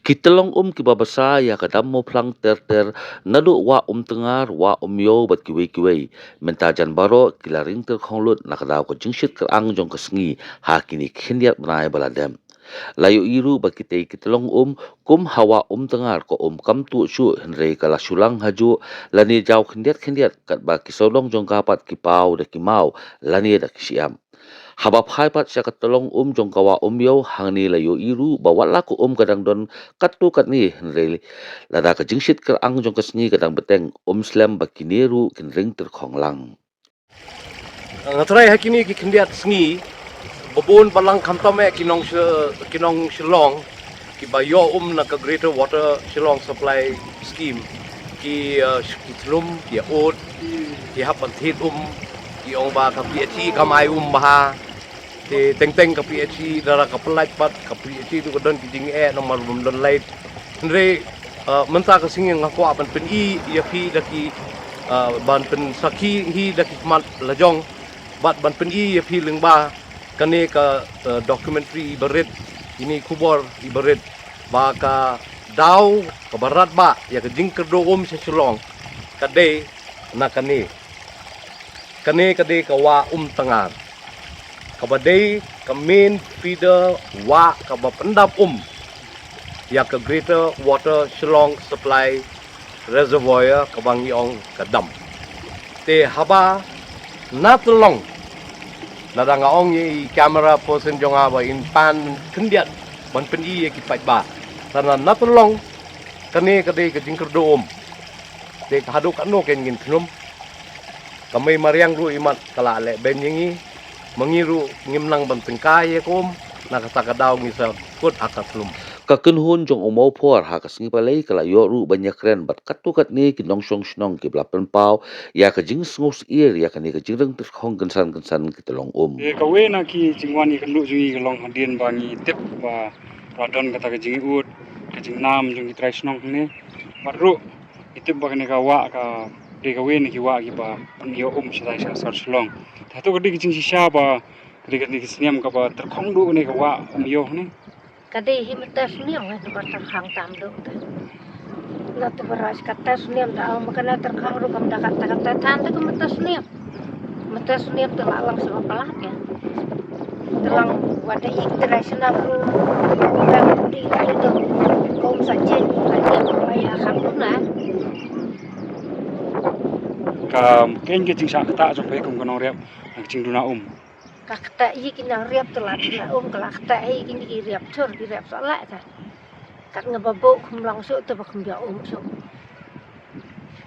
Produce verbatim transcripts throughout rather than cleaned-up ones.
Ki tyllong um kiba basa ïa ka dam Mawphlang ter ter naduh Wah Umtyngar, Wah Umïew bad kiwei kiwei, mynta jan baroh ki la ring tyrkhong lut na ka daw ka jingshit kyrang jong ka sngi ha kine ki khyndiat bnai ba la dep. La ïohi ruh ba kitei ki tyllong um kum ha Wah Umtyngar ka um kam tuh shuh hynrei ka la shu lang hajuh lane jaw khyndiat khyndiat katba ki sawdong jong ka pat ki paw da ki maw lane da ki shyiap. Haba phai pat sha ka tyllong um jong ka Wah Umïew hangne la ïohi ruh ba wat la ka um ka dang don katto katne hynrei lada ka jingshit kyrang jong ka sngi ka dang bteng um slem ba kine ruh kin ring tyrkhong lang. Nga trai ha kine ki khyndiat sngi ba bun ba lang khamtam eh ki nong Shi-, ki nong Shillong kiba ïoh um na ka Greater Water Shillong Supply Scheme ki, uh, ki thlum, ki ïa ud, ki hap ban thied um, ki ong ba ka P H E kam ai um bha. Te teng teng ka P H E da la ka pyllait pat, ka P H E tu ka don ki jingeh namar bym don light. Hynrei, uh, mynta ka sngi nga kwah ban pyni ïa phi da ki, uh, ban pynsakhi hi da ki khmat la jong bad ban pyni ïa phi lyngba kane ka, uh, documentary iba rit, ine i khubor iba rit ba ka daw kaba radbah ïa ka jingkyrduh um sha Shillong ka dei na kane. Kane ka dei ka Wah Umtyngar kaba dei ka main feeder wah kaba pyndap um ïa ka Greater Water Shillong Supply Reservoir kaba ngi ong ka dam. Te haba na tyllong, lada nga ong ïa i camera person jong nga ba in pan khyndiat ban pyni ïa ki paidbah, lada na tyllong kane ka dei ka jingkyrduh um. Te ka haduh katno kein ngin khlum? Ka mei mariang ruh imat ka la leh beiñ ïa ngi, ma ngi ruh ngim nang ban tyngkai ïa ka um, na kata ka daw ngi sa kut ha ka thlum. Ka kynhun jong u Mawphor ha ka sngi Palei ka la ïoh ruh ban ïakren bad katto katne ki nongshong shnong kiba la pynpaw ïa ka jingsngewsyier ïa kane ka jingring tyrkhong kynsan kynsan ki tyllong um. Te kawei na ki jingwan ïakynduh jong ngi ka long hadien ba ngi tip ba la don kata ka jingïaud, ka jingnam jong ki trai shnong hangne. Bad ruh ngi tip ba kane ka wah ka dei kawei na ki wah kiba pynïoh um shatai sha sor Shillong. Te hato ka dei ka jingshisha ba ka dei kane ka snem kaba tyrkhong duh kane ka Wah Umïew hangne? Ka dei hi mynta snem, eh, namar tyrkhong tam duh te. Na te baraj kata snem da ong ba kan tyrkhong ruh kam da kata kata than te ka mynta snem. Mynta snem te la lang sha ba palat ïa. Te lang wat da ïa ki trai snem ruh. Ka dei ka dei duh. Kum sa jen sa jen ba ïa kham duh na. Ka kein ka jingshah ktah jong phi kum ka nongriap na ka jingduna um. Ka ktah ïa ki nongriap te la duna um, ka la ktah ïa kine ki riap chur ki riap soh lah ka. Kat nga ba buh khum long shuh te ba khum ïa um shuh.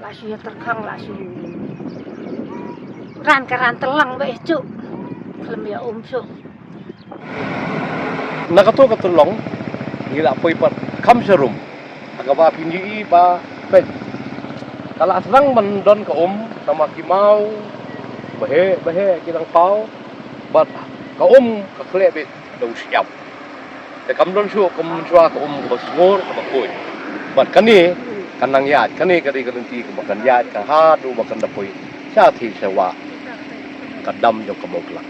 La shu ïa tyrkhong la shu ran ka ran tyllong ba eh shuh. Khlem ïa um shuh. Na kato ka tyllong ngi la poi pat kham sharum. Ha kaba phin ïohi ba peit ka la sdang ban don ka um, tangba ki maw baheh baheh ki dang paw. Bad ka um ka khleh beit da u shyiap. Te kam don shuh kum mynshuwa ka um kaba sngur kaba khuid. Bad kane kan nang ïaid, kane ka dei ka lynti kaba kan ïaid ka haduh ba kan da poi sha thie sha wah ka dam jong ka Mawphlang.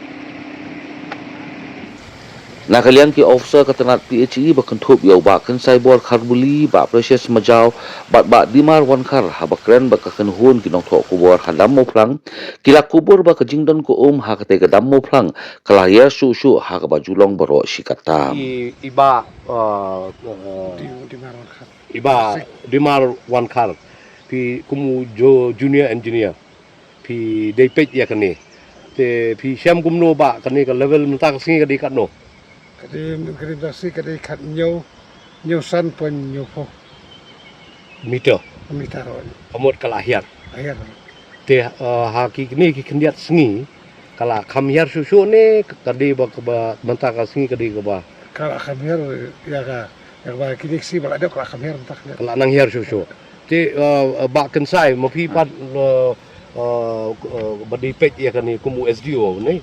Na ka liang ki officer ka tnat P H E ba kynthup ïa u Bah Kynsaibor Kharbuli, Bah Precious Majaw bad Bah Dimar Wankhar haba kren bad ka kynhun ki nongthoh khubor ha dam Mawphlang, ki la kubur ba ka jingdon ka um ha katei ka dam Mawphlang ka la hiar shuh shuh ha kaba ju long baroh shi katta. I, i Bah, uh, uh, Di-, Dimar Wankhar. I Bah Dimar Wankhar, phi kum u ju-, junior engineer, phi dei peit ïa kane. Te phi shem kumno Bah, kane ka level mynta ka sngi ka dei katno? Ka dei, ka dei mynta ka sngi ka dei khathynñiew, hynñiewsan point hynñiewphew meter. Meter. Ka mut ka la hiar. Hiar. Te, uh, ha kine ki khyndiat sngi ka la kham hiar shuh shuh ne ka dei ba, kaba mynta ka sngi ka dei kaba? Ka la kham hiar ïa ka, ïa kaba kine ki sngi ba la dep ka la kham hiar mynta ka. Ka la nang hiar shuh shuh. Te, uh, uh, Bah Kynsai, ma phi pat, uh, uh, uh, ba dei peit ïa kane kum u S D O ne.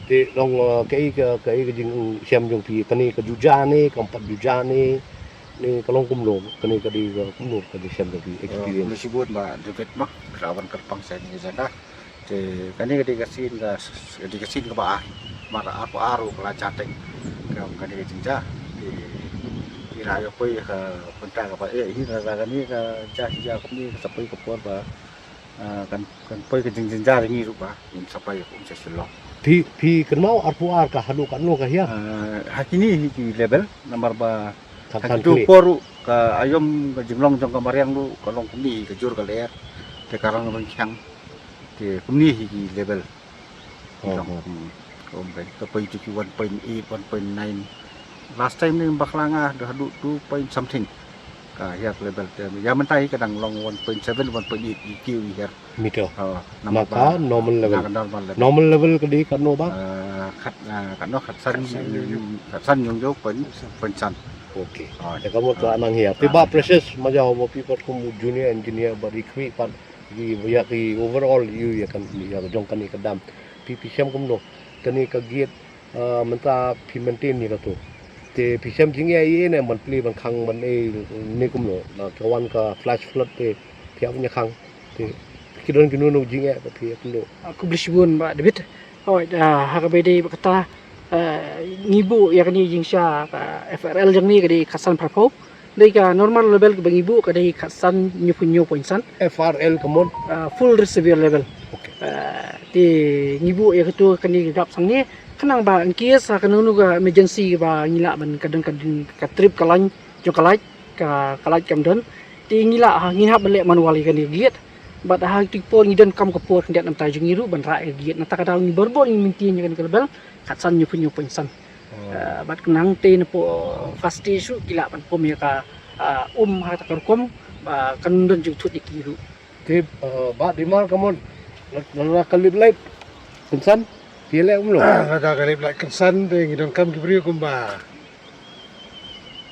Te long, uh, kaei ka, kaei ka jingshem jong phi, kane ka ju jia ne, kam pat ju jia ne, ne ka long kumno, kane ka dei ka kumno ka jingshem jong phi, experience. Uh, khublei shibun Bah David ma, ka la wan kyrpang sha ine i jaka. Te kane ka dei ka sien ka, ka dei ka sien kaba ar. Mar arphew ar ka la jia teng. Ka, kane ka jingjia. Te Ïa ka poi ka bynta kaba eh hi, ka kane ka jia hi jia kumne ka sa poi ka por ba, ah, kan, kan poi ka jingjynjar ngi ruh ba ngin sa poi ka um sha Shillong. Phi, phi kynmaw arphew ar ka haduh katno ka hiar? Ah, ha kine hi ki level namar ba ha kito por ruh ka aïom ka jinglong jong ka mariang ruh ka long kumne hi, ka jur ka lyer. Te ka rang rang khiang. Te kumne hi ki level. Oh, oh. Hmm. Ka um kai, ka poi to ki one point eight, one point nine. Last time ni bakla nga da haduh two point something. Ka hiar level te. Ïa mynta hi ka dang long one point seven, one point eight ki kiew hiar. Meter. Oh, namar ba normal level. Ka normal level. Normal level ka dei katno ba? Ah, kat, ah, katno, khatsan, khatsan ïong ïong point, point san. Okay. Oh, te ka mut ka nang hiar. Te ba Precious, ma jaw mo pi pat kum junior engineer ba ri khwi pat. Ïa ki overall ïa ka, ïa ka jong kane ka dam. Phi, phi shem kumno kane ka gate, ah, mynta phi maintain ïa kato. Te phi shem jingeh ïa ne ban plie ban khang ban ei ne kumno. Na ka wan ka flash flood te phi hap ïa khang. Te ki don kino kino jingeh ba phi ïa kumno. Ah, khublei shibun Bah David. Hooid, ah, ha kaba ïadei bad kata, ah, ngi buh ïa kane jingshisha ka F R L jong ngi ka dei khatsan phraphew. Dei ka normal level kaba ngi buh ka dei khatsan hynñiewphew hynñiew point san. F R L ka mut? Ah, full reservoir level. Okay. Ah, te ngi buh ïa kato kane ka gap sangne. Khnang ba in case ha kano kano ka emergency ba ngi lah ban ka don ka don ka trip ka line jong ka light, ka, ka light kam don. Te ngi lah, ha, ngin hap ban leh manual ïa kane ka gate. Bad ha kito ki por ngi donkam ka por khyndiat namar jong ngi ruh ban rah ïa ka gate. Nangta ka daw ngi baroh ngi maintain ïa kane ka level khatsan hynñiewphew hynñiew point san. Oh. Ah, bad khnang te napoh first stage ruh ki lah ban pom ïa ka, ah, um ha kata ka rukom ba kan don jingthut ïa ki ruh. Te, ah, Bah Dimar ka mut, lada ka lip light kynsan phi leh kumno? Lada ka lip light kynsan te ngi donkam ki briew kumba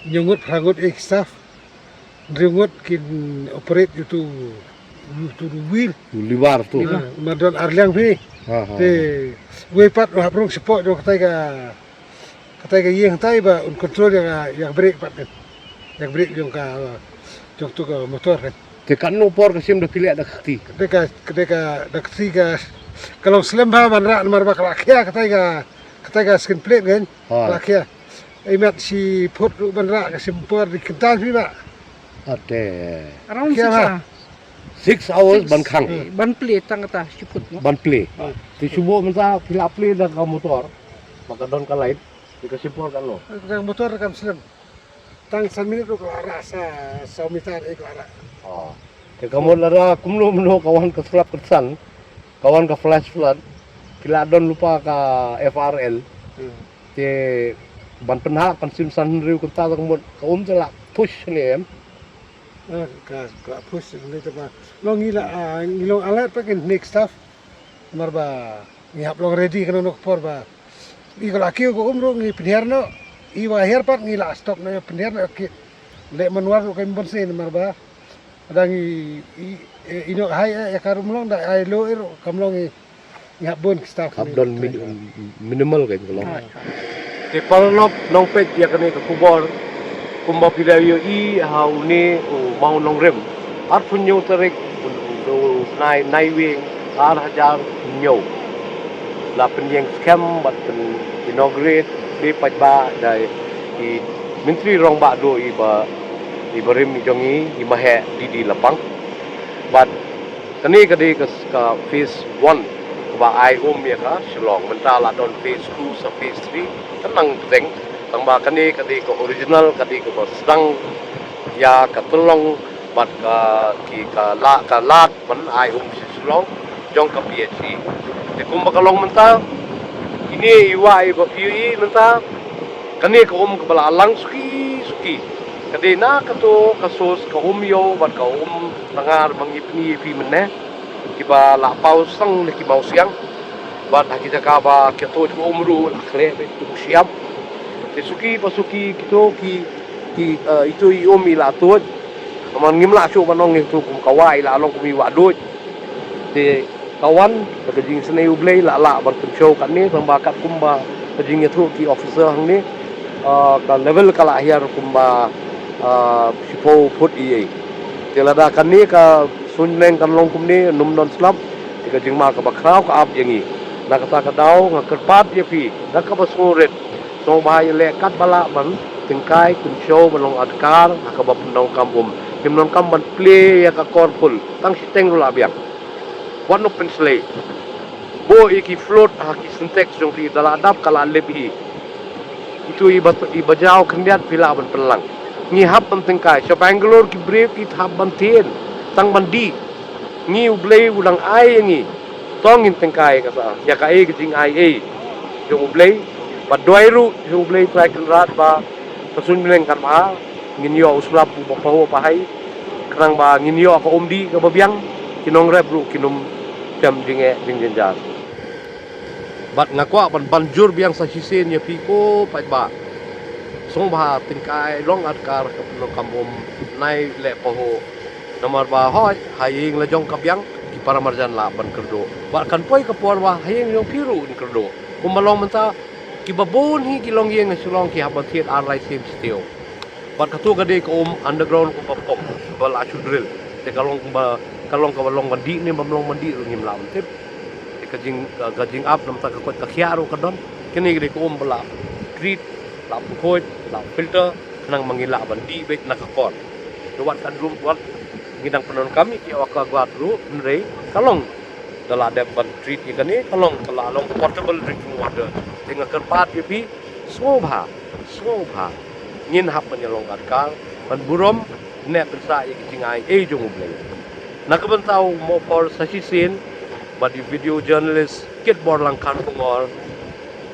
hynñiew ngut, phra ngut ïa ki staff. Hynriew ngut kin operate ïa uto, ïa uto u wheel. U lever uto. Ah, ma don ar liang phi. Ha, ha. Te wei pat u hap rung shapoh jong katai ka, katai ka ïing hatai ba un control ïa ka, ïa ka brake pat kan. Ïa ka brake jong ka, jong uto ka motor kan. Te katno por ka shim da phi leh da ka kti? Ka dei ka, ka dei ka, da ka kti ka, ka long slem bha ban rah namar ba ka la khia katai ka, katai ka skin plate kan. Ha. Ka la khia. Imat shi phut ruh ban rah ka shim por, dei kynta phi ba. Ate. Around six hours. Six hours ban khang. Eh, ban plie tang kata shi phut mo. Ban plie. Ah. Te shu buh mynta phi la plie da ka motor. Ba ka don ka light. Te ka shim por katno? Ka motor kam slem. Tang san minit ruh ka la rah sa, saw meter eh ka la rah. Oh. Te ka mut lada kumno kumno ka wan ka slap ka san, ka wan ka flash flood, ki la don lypa ka F R L. Hmm. Te ban pynhap kan shim san hynriew kynta, ka mut ka um te la push ne em. Ah, ka, ka push ne te ba. Long ngi la, ah, ngi long alert pat kin next staff. Namar ba ngi hap long ready kano kano ka por ba. I ka la kiew ka um ruh ngi pynhiar noh. I ba hiar pat ngi la stop noh pynhiar noh ki. Leh manual ruh ka im bon sien namar ba. Dang i, i, i, i noh hai, eh, ïa ka rum long da ai lo i ruh kam long i. Ngi hap bun ki staff. Hap don min-, minimal ka ka long. Te paralok nongpeit ïa kane ka khubor. Kumba phi la ïohi ha une u maw nongrim, arphew hynñiew tarik u, u, u bnai Naiwieng ar hajar hynñiew, la pynïeng skhem bad pyn inaugurate, plie paidbah da i Myntri Rangbah Duh i ba, i barim i jong i, i Maheh D D Lapang. Bad kane ka dei ka, ka phase one kaba ai um ïa ka Shillong. Mynta la don phase two sa phase three, ka nang bteng. Tangba kane ka dei ka original, ka dei kaba sdang ïa ka tyllong bad ka, ki, ka la, ka lad ban ai um sha Shillong jong ka P H E. Te kumba ka long mynta, ine i wah i ba phi ïohi mynta, kane ka um kaba la lang suki suki. Ka dei na kato ka source ka um ïew bad ka um tnga ba ngi pyni ïa phi mynne. Kiba la paw sang ne ki mawsiang. Bad ha ki jaka ba ki tuid ka um ruh la khleh bad tu siam. Te suki pa suki kito ki, ki, eh, itu i um i la tuid. Ka man ngim lah shuh ban ong ïa tu kum ka wah i la long kum i wah duid. Te ka wan da ka jingsnei U Blei la lah ban pynshong katne, tangba kat kumba ka jingïathuh ki officer hangne, ah, ka level ka la hiar kumba, ah, shiphew phut ïa. Te lada kane ka suiñbneng kan long kumne, ym don slap, te ka jingma kaba khraw ka ap ïa ngi. Na kata ka daw nga kyrpad ïa phi da kaba sngewrit, sngewbha ïaleh katba lah ban Tyngkai, kin siew ban long adkar ha kaba pyndonkam um. Kim donkam ban plie ïa ka kor phul. Tang shiteng ruh la biang. Wat nop pynsleh. Buh ïa ki float ha ki Sintex jong phi, da la dap ka la lip hi. Itu i ba, i ba jaw khyndiat phi lah ban pynlang. Ngi hap ban tyngkai. Sha Bangalore ki briew ki hap ban thied. Tang ban dih. Ngi U Blei u dang ai ïa ngi. To ngin tyngkai ka sa. Ïa kaei ka jingai ei jong U Blei. Bad duwai ruh jong U Blei Trai Kynrad ba ka suiñ bneng kan bha. Ngin ïoh u slap u ba pahuh ba hai. Khnang ba ngin ïoh ka um dih kaba biang. Ki nongrep ruh kin ym shem jingeh jingjynjar. Bad nga kwah ban ban jur biang sa shisien ïa phi ko paidbah. Sngewbha tyngkai, long adkar ha ka pyndonkam um, nai leh pahuh. Namar ba hooid, ha ïing la jong ka biang, ki paramarjan lah ban kyrduh. Bad kan poi ka por ba ha ïing jong phi ruh yn kyrduh. Kumba long mynta, kiba bun hi ki longïing ha Shillong ki hap ban thied ar lai sien shi taïew. Bad kato ka dei ka um underground kumba pump, ba la shu drill. Te ka long kumba, ka long kaba long ban dih ne bym long ban dih ruh ngim lah ban tip. Te ka jing, ka, ka jingap namar ka koit ka khiah ruh ka don. Kane ka dei ka um ba la treat, la pynkhuid, la filter, khnang ba ngi lah ban dih beit na ka kor. Te wat ka dum wat ngi dang pyndonkam ïa ki aqua guard ruh, hynrei ka long da la dep ban treat ïa kane, ka long, ka la long potable drinking water. Te nga kyrpad ïa phi, sngewbha, sngewbha. Ngin hap ban ïalong adkar, ban burom, ne pynsah ïa ki jingai ei jong U Blei. Na ka bynta u Mofor sa shisien, bad i video journalist Kitborlang Kharkongor,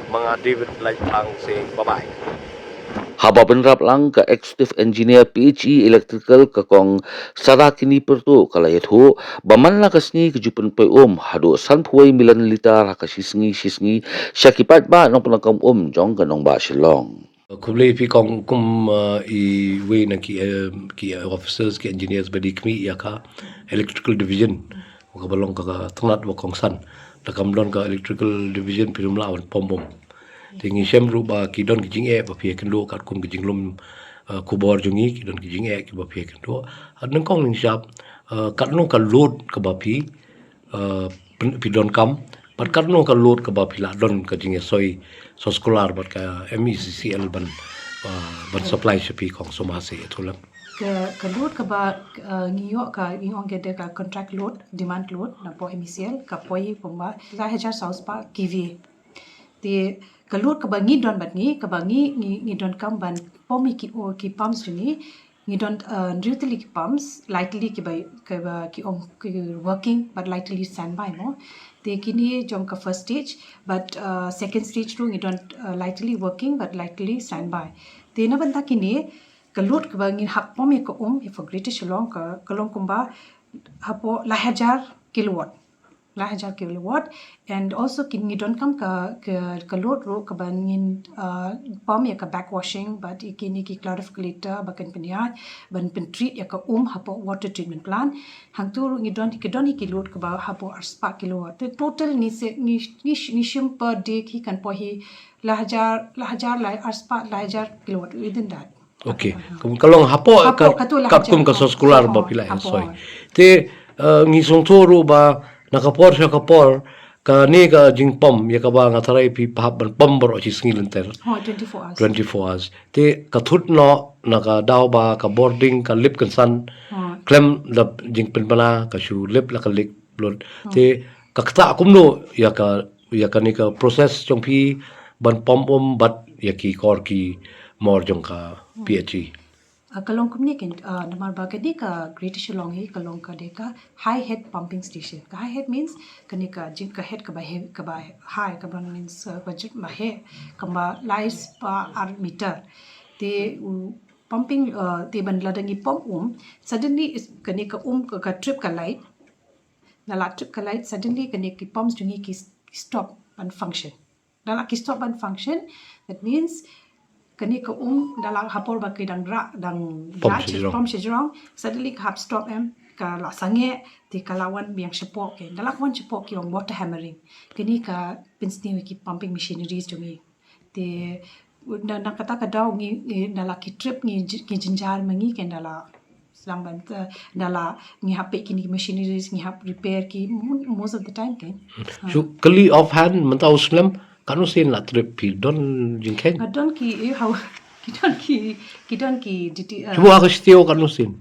ma nga David Laitlang, say bye bye. Haba bynrap lang ka Executive Engineer P H E Electrical ka Kong Sara Kini Pyrtuh ka la ïathuh ba man la ka sngi ka ju pynpoi um haduh sanphew wei million litre ha ka shi sngi shi sngi sha ki paidbah nongpyndonkam um jong ka nongbah Shillong. Khublei phi kong, kum, uh, iwei na ki, uh, ki officers, ki engineers ba dei khmih ïa ka electrical division, kaba long ka, ka tnat ba kongsan. Da kam don ka electrical division phi ym lah ban pom um. Te ngi shem ruh ba ki don ki jingeh ba phi ïakynduh katkum ki jinglum, uh, khubor jong ngi, ki don ki jingeh kiba phi ïakynduh. Nyngkong nyngshap, uh, katno ka load kaba phi, uh, pyn-, phi donkam, bad katno ka load kaba phi lah don ka jingïasoi soskular bad ka M E C C L ban, uh, ban supply sha phi kong, sngewbha sa ïathuh lang. Ka, ka load kaba, uh, ngi ïoh ka, ngi ong ka dei ka contract load, demand load, na pdeng M E C L, ka poi kumba lai hajar saw spah K V A. Te ka load kaba ngi don bad ngi, kaba ngi, ngi, ngi donkam ban pom ïa ki, o, ki pumps jong ngi, ngi don, uh, hynriew tylli ki pumps, lai tylli kiba, kiba ki ong ki working, bad lai tylli standby mo. Te kine jong ka first stage, bad, uh, second stage ruh ngi don, uh, lai tylli working, bad lai tylli standby. Te na bynta kine, ka load kaba ngin hap pom ïa ka um, ïa for Greater Shillong ka, ka long kumba hapoh lai hajar kilowatt. Lai hajar kilowatt. And also ki, ngi donkam ka, ka, ka load ruh kaba ngin, uh, pom ïa ka backwashing, bad ïa kine ki clarificator ba kan pynïaid ban pyntreat ïa ka um hapoh water treatment plant. Hangto ruh ngi don, ki don hi ki load kaba hapoh ar spah kilowatt. Te total ngi se, ngi, ngi, ngi shim per day ki kan poi hi lai hajar, lai hajar, lai ar spah, lai hajar kilowatt, within that. Okay. Aha. Kum ka long hapoh, hapoh ka, katkum ka soskular ba phi la soi. Te, uh, ngi sngewthuh ruh ba na ka por sha ka por, kane ka jingpom, ïa kaba nga tharai phi hap ban pom baroh shi sngi lynter. Hooid, twenty-four hours. Twenty-four hours. Te ka thut noh na ka daw ba ka bording ka lip kynsan, hooid, khlem da jingpynbna, ka shu lip la ka lip lut. Hooid. Te ka ktah kumno ïa ka, ïa kane ka process jong phi ban pom um bad ïa ki kor ki mor jong ka, hooid, P H E. Ah, ka long kumne ken, ah, namar ba kane ka Greater Shillong hi, ka long ka dei ka high head pumping station. Ka high head means kane ka jing, ka head kaba he-, kaba high, kaba means, ah, kaba jing ba heh, kaba lai spah ar meter. Te, u, pumping, ah, te ban lada ngi pom um, suddenly is kane ka um ka, ka trip ka light. Na la trip ka light, suddenly kane ki pumps jong ngi ki s-, ki stop ban function. Na la ki stop ban function, that means kane ka um, na la ha por ba ki dang rah, dang pump rah shajrong, pump shajrong, suddenly ka hap stop em, ka la sangeh, te ka la wan biang shapoh ki. Na la wan shapoh ki ong water hammering. Kane ka pynsniew ïa ki pumping machineries jong ngi. Te na, na kata ka daw ngi, ngi, na la ki trip ngi j-, ngi jynjar ma ngi ki, na la sdang ban, eh, na la ngi hap peit kine ki machineries, ngi hap repair ki mo-, most of the time ki. Hmm. Ha. So, kylli offhand, mynta u snem, katno sien la trip phi don jingkheiñ? Ah, don ki, eh, haw-, Ki don ki, ki don ki detail. Shu ha ka shuh ka nusin.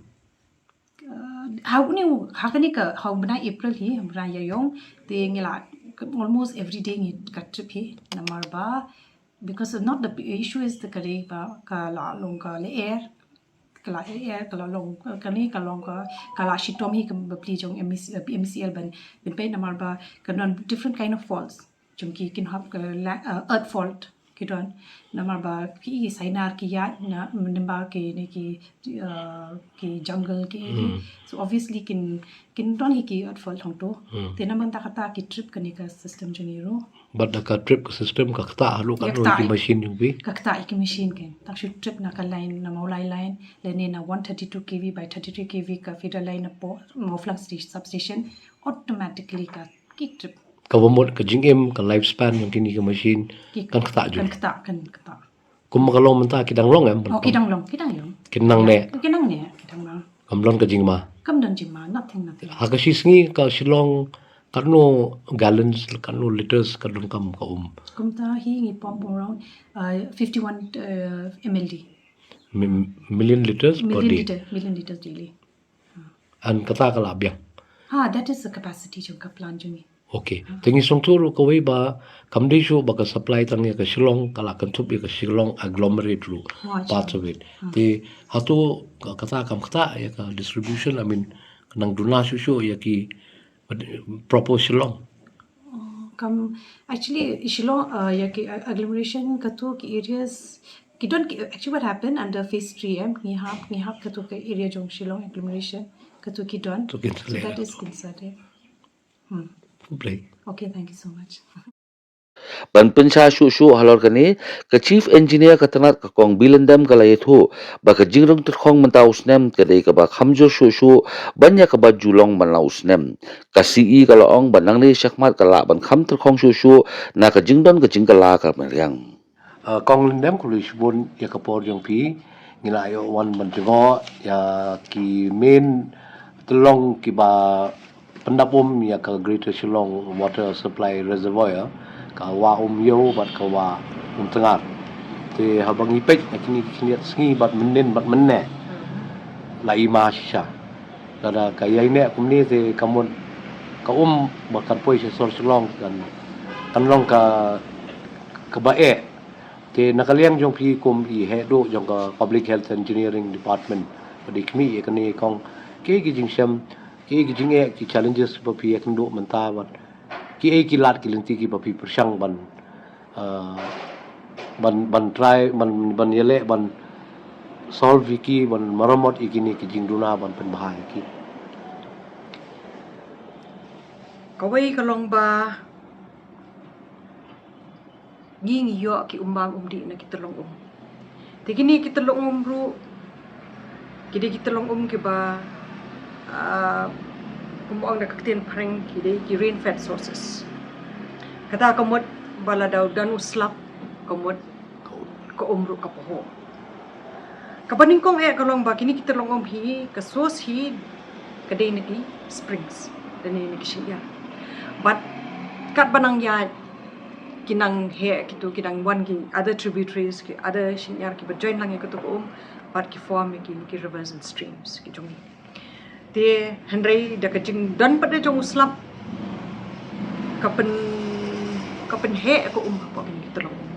Ha u ni ha kani ka ha u bnai April hi, ha u bnai Ïaïong, te ngi la almost every day ngi ka trip hi, namar ba because not the issue is the kare ba ka la long ka lyer, ka la lyer, ka la long kani ka long ka, ka la shitom hi ka bapli jong M C, M C L ban, ban pynpaw namar ba ka don different kind of faults. Jong ki kin hap ka la, uh, earth fault ki don. Namar ba ki sainar ki ïaid na, namar ba ki ni ki, uh, ki jungle ki. So obviously kin, kin don hi ki earth fault hangto. Te namar ta kata ki trip kani ka system jong i ruh. But da ka trip ka system ka kata halu ka don ki machine jong phi. Ka kata ki machine ken. Tak shu trip na ka line, na Mawlai line, lane na one thirty-two K V by thirty-three K V ka feeder line na po Mawphlang substation, automatically ka ki trip. Ka bamut ka jingim ka lifespan jong kini ka machine kan kata ju. Kan kata, kan kata. Kum ka long mynta ki dang long em. Oh, ki dang long, ki dang long. Ki dang ne. Ki dang ne, ki dang long. Kam don ka jingma. Kam don jingma, nothing, nothing. Ha ka shi sngi ka Shillong katno gallons, katno liters ka don kam ka um. Kumta hi ngi pump around uh, fifty-one uh, M L D. Million liters per day. Million liters, million liters daily. An kata ka la biang. Ha, that is the capacity jong ka plant jong ngi. Okay. Te ngi sngewthuh ruh kawei ba kam dei shuh ba ka supply tang ïa ka Shillong, ka la kynthup ïa ka Shillong agglomerate ruh. Parts of it. Te hato kata kam kata ïa ka distribution, I mean, ka nang duna shuh shuh ïa ki proper Shillong. Kam actually Shillong uh, ïa ki agglomeration katu ki areas ki don ki, actually what happened under phase three em ngi hap ngi hap katu ka area jong Shillong agglomeration katu ki don. So that is considered. Hmm. Okay, thank you so much. Ban pynshai shuh shuh halor kane, ka Chief Engineer ka tnat ka Kong Bill Lyndem ka la ïathuh ba ka jingrung tyrkhong mynta u snem ka dei kaba kham jur shuh shuh ban ïa kaba ju long man la u snem. Ka C E ka la ong ba nangne shakhmat ka lah ban kham tyrkhong shuh shuh na ka jingdon ka jingkylla ka mariang. Kong Lyndem, khublei shibun ïa ka por jong phi. Ngi la ïoh wan ban jngoh ïa ki main tyrkhong kiba pyndap um ïa ka Greater Shillong Water Supply Reservoir, ka Wah Umiew bad ka Wah Umtngar. Te haba ngi peit ha kine ki khyndiat sngi bad mynnin bad mynne, la i ma shisha. Lada ka ïaineh kumne te ka mut ka um ba kan poi sha sor Shillong kan, kan long ka, kaba eh. Te na ka liang jong phi kum i heh duh jong ka Public Health Engineering Department, ba dei khmih ïa kane, kong, kiei ki jingshem, kiei ki jingeh, ki challenges ba phi ïakynduh mynta, bad kiei ki lad ki lynti kiba phi pyrshang ban, uh, ban, ban try, ban, ban ïaleh ban solve ïa ki, ban maramot ïa kine ki jingduna, ban pynbha ïa ki. Kawei ka long ba ngi ngi ïoh ki um bam um dih na ki tyrkhong um. Te kine ki tyrkhong um ruh ki dei ki tyrkhong um kiba, ah, kumba ong da ka ktien phareng, ki dei ki rain fed sources. Kata ka mut ba lada u don u slap ka mut ka um ruh ka pynheh. Kaba nyngkong eh ka long ba kine ki tyrkhong um hi ka source hi ka dei na ki springs, dei na ki shynïar. Bad katba nang ïaid ki nang heh kitu, ki nang wan ki other tributaries, ki other shynïar kiba join lang ïa kitu ki um, bad ki form ïa ki, ki rivers and streams ki jong ngi. Te hynrei da ka jingdon pat de jong u slap ka pyn, ka pynheh ka um hapoh kine ki tyrkhong um.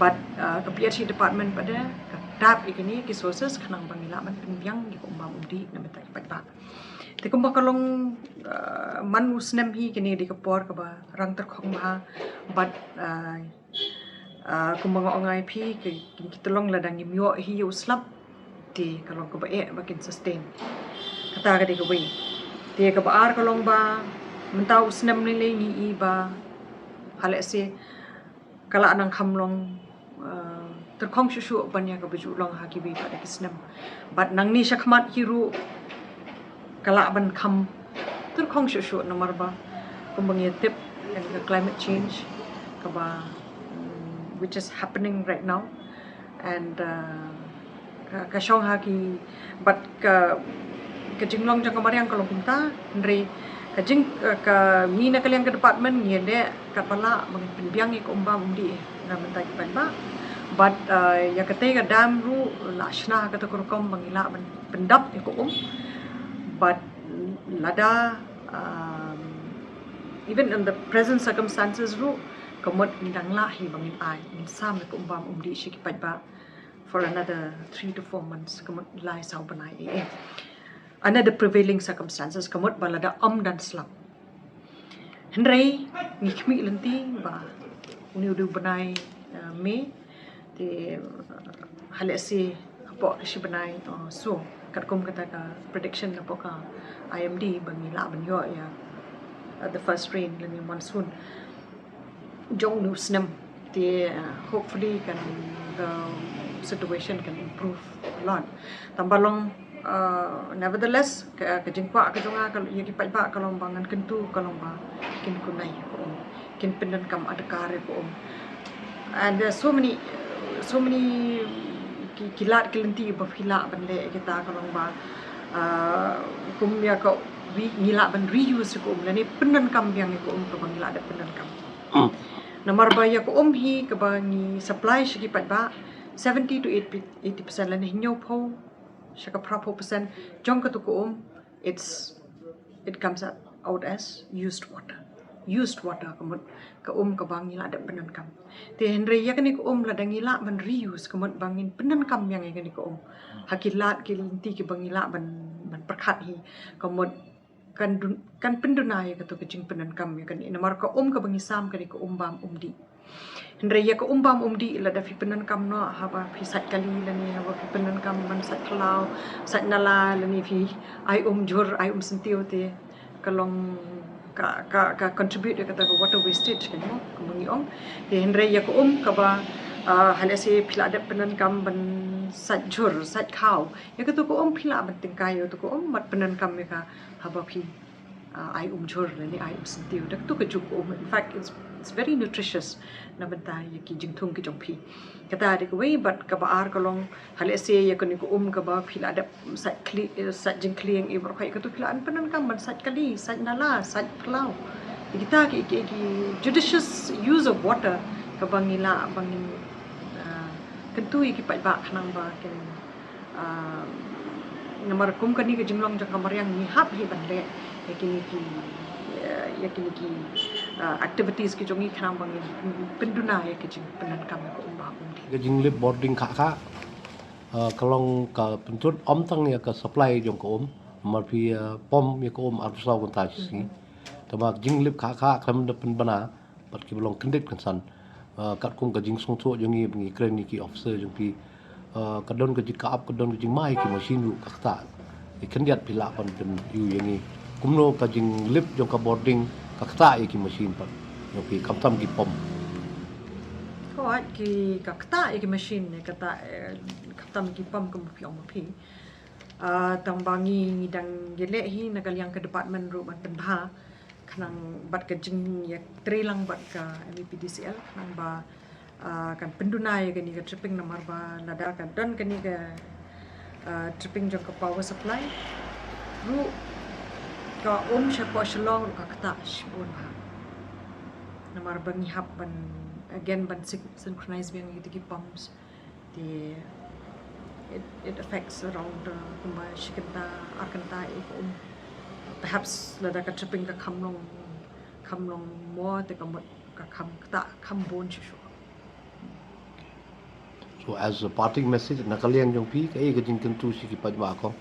Bad, uh, ka P H E department pat de ka tap ïa kine ki sources khnang ba ngi lah ban pynbiang ïa ka um bam um dih na bynta ki paidbah. Te kumba ka long, uh, man u snem hi, kane dei ka por kaba rang tyrkhong bha. Bad, uh, Ah, kumba nga ong ïa phi, ki, ki, ki tyrkhong lada ngim ïoh hi ïa u slap, te ka long kaba eh ba kin sustain. Kata ka dei kawei. Te kaba ar ka long ba mynta u snem ne lei ngi i ba ha lehse ka lah nang kham long, ah, tyrkhong shuh shuh ban ïa kaba ju long ha kiwei pat de ki snem. Bad nangne shakhmat hi ruh ka lah ban kham tyrkhong shuh shuh namar ba kumba ngi tip kane ka climate change kaba, mm, which is happening right now, and, uh, ka, ka shong ha ki, bad ka, ka jinglong jong ka mariang ka long kumta, hynrei ka jing, ka, ka ngi na ka liang ka department ngi ïaleh katba lah ba ngin pynbiang ïa ka um bam um dih na bynta ki paidbah. But uh, ïa kata ka dam ruh la shna kata ka rukom ba ngi lah ban pyndap ïa ka um. But lada um, even in the present circumstances ruh, ka mut ngi dang lah hi ba ngin ai, ngin sam ïa ka um bam um dih sha ki paidbah for another three to four months, ka mut lai saw bnai. Eh, under the prevailing circumstances, ka mut ba lada ym don slap. Hynrei ngi khmih lynti ba une u dei u bnai uh, May, te uh, ha lehse hapoh ka shi bnai, uh, so katkum kata ka prediction hapoh ka I M D ba ngi lah ban ïoh ïa uh, the first rain lane monsoon jong une u snem. Te uh, hopefully kan, the situation can improve a lot. Tang ba long uh, nevertheless ka, ka jingkwah ka jong nga ka, ïa ki paidbah ka long ba ngan kyntu ka long ba kin kunai ïa ka um, kin pyndonkam adkar ïa ka um. And there are so many, so many ki, ki lad ki lynti ba phi lah ban leh ïa kita ka long ba uh, kum ïa ka, ngi lah ban reuse ïa ka um lane pyndonkam biang ïa ka um kaba ngi lah dep pyndonkam. Namar ba ïa ka um hi kaba ngi supply sha ki paidbah, seventy to eighty percent lane hynñiewphew sha ka phraphew percent jong katu ka um, it's, it comes out as used water. Used water, ka mut ka um kaba ngi lah dep pyndonkam. Te hynrei ïa kane ka um lada ngi lah ban reuse, ka mut ba ngin pyndonkam biang ïa kane ka um ha ki lad ki lynti kiba ngi lah ban, ban pyrkhat hi, ka mut kan dun, kan pynduna ïa katu ka jingpyndonkam ïa kane. Namar ka um kaba ngi sam kane ka um bam um dih. Hynrei ïa ka um bam um dih lada phi pyndonkam noh haba phi sait kali lane haba phi pyndonkam ban sait phyllaw, sait nala lane phi ai um jhur, ai um syntiew, te ka long ka, ka, ka contribute ïa kata ka water wastage, ka, you know, kumba ngi ong. Te hynrei ïa ka um kaba uh, ha lehse phi lah dep pyndonkam ban sait jhur, sait khaw, ïa katu ka um phi lah ban tyngkai ïa katu ka um bad pyndonkam ïa ka haba phi uh, ai um jhur lane ai um syntiew da katu ka juk ka um. In fact, it's, it's very nutritious na bynta ïa ki jingthung ki jong phi. Kata dei kawei. Bad kaba ar ka long, ha lehse ïa kane ka um kaba phi lah dep sait khlieh, eh, sait jingkhlieh, eh, baroh kawei, ïa katu phi lah ban pyndonkam ban sait kali, sait nala, sait phyllaw. Ïa kita ki, ki, ki judicious use of water kaba ngi lah ba ngin uh, kyntu ïa ki paidbah khnang ba kin, uh, namar kum kane ka jinglong jong ka mariang ngi hap hi ban leh ïa kine ki, uh, ïa kine ki uh, activities ki jong ngi khnang ba ngin pynduna ïa ka jingpyndonkam ïa ka um bam um dih. Ka jinglip bording Khahkhah uh, ka long ka pynthut ym tang ïa ka supply jong ka um, namar phi uh, pom ïa ka um arphew saw kynta shi sngi. Tangba ka jinglip Khahkhah khlem da pynbna bad kiba long kyndit kynsan. Uh, katkum ka jingsngewthuh jong ngi ba ngi kren ïa ki officer jong phi, uh, ka don ka jingkap, ka don ka jingma ïa ki machine ruh ka ktah. Ki khyndiat phi lah ban pyn-ïoh ïa ngi kumno ka jinglip jong ka bording ka ktah ïa ki machine pat jong phi, khamtam ki pom. Ko ki ka ktah ïa ki machine ne ktah, eh, khamtam ki pom kumba phi ong ma phi. Uh, tangba ngi, ngi dang ïaleh hi na ka liang ka department ruh ban pynbha khnang bad ka jingïatreilang bad ka M E P D C L khnang ba uh, kan pynduna ïa kane ka tripping, namar ba lada ka don kane ka uh, tripping jong ka power supply ruh ka um shapoh Shillong ruh ka ktah shibun bha. Namar ba ngi hap ban again ban syn-, synchronize biang ïa ki pumps. Te it, it affects around, uh, kumba shi kynta ar kynta ïa ka um. Perhaps lada ka tripping ka kham long, kham long mo, te ka mut ka kham ktah, kham bun shuh shuh. So as a parting message na ka liang jong phi, kaei ka jingkyntu sha ki paidbah ko?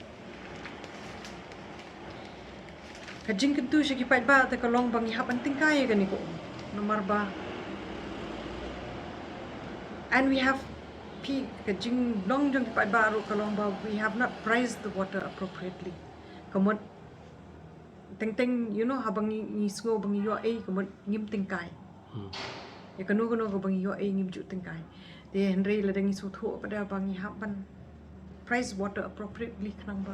Ka jingkyntu sha ki paidbah te ka long ba ngi hap ban tyngkai ïa kane ka um. Namar ba, and we have, phi, ka jinglong jong ki paidbah ruh ka long ba we have not priced the water appropriately. Ka mut teng teng, you know, haba ngi, ngi sngew ba ngi ïoh ei, ka mut ngim tyngkai. Hmm. Ïa kano kano kaba ngi ïoh ei ngim ju tyngkai. Te hynrei lada ngi sngewthuh pat ba ngi hap ban price water appropriately khnang ba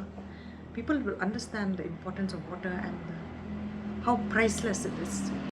people will understand the importance of water and the, how priceless it is.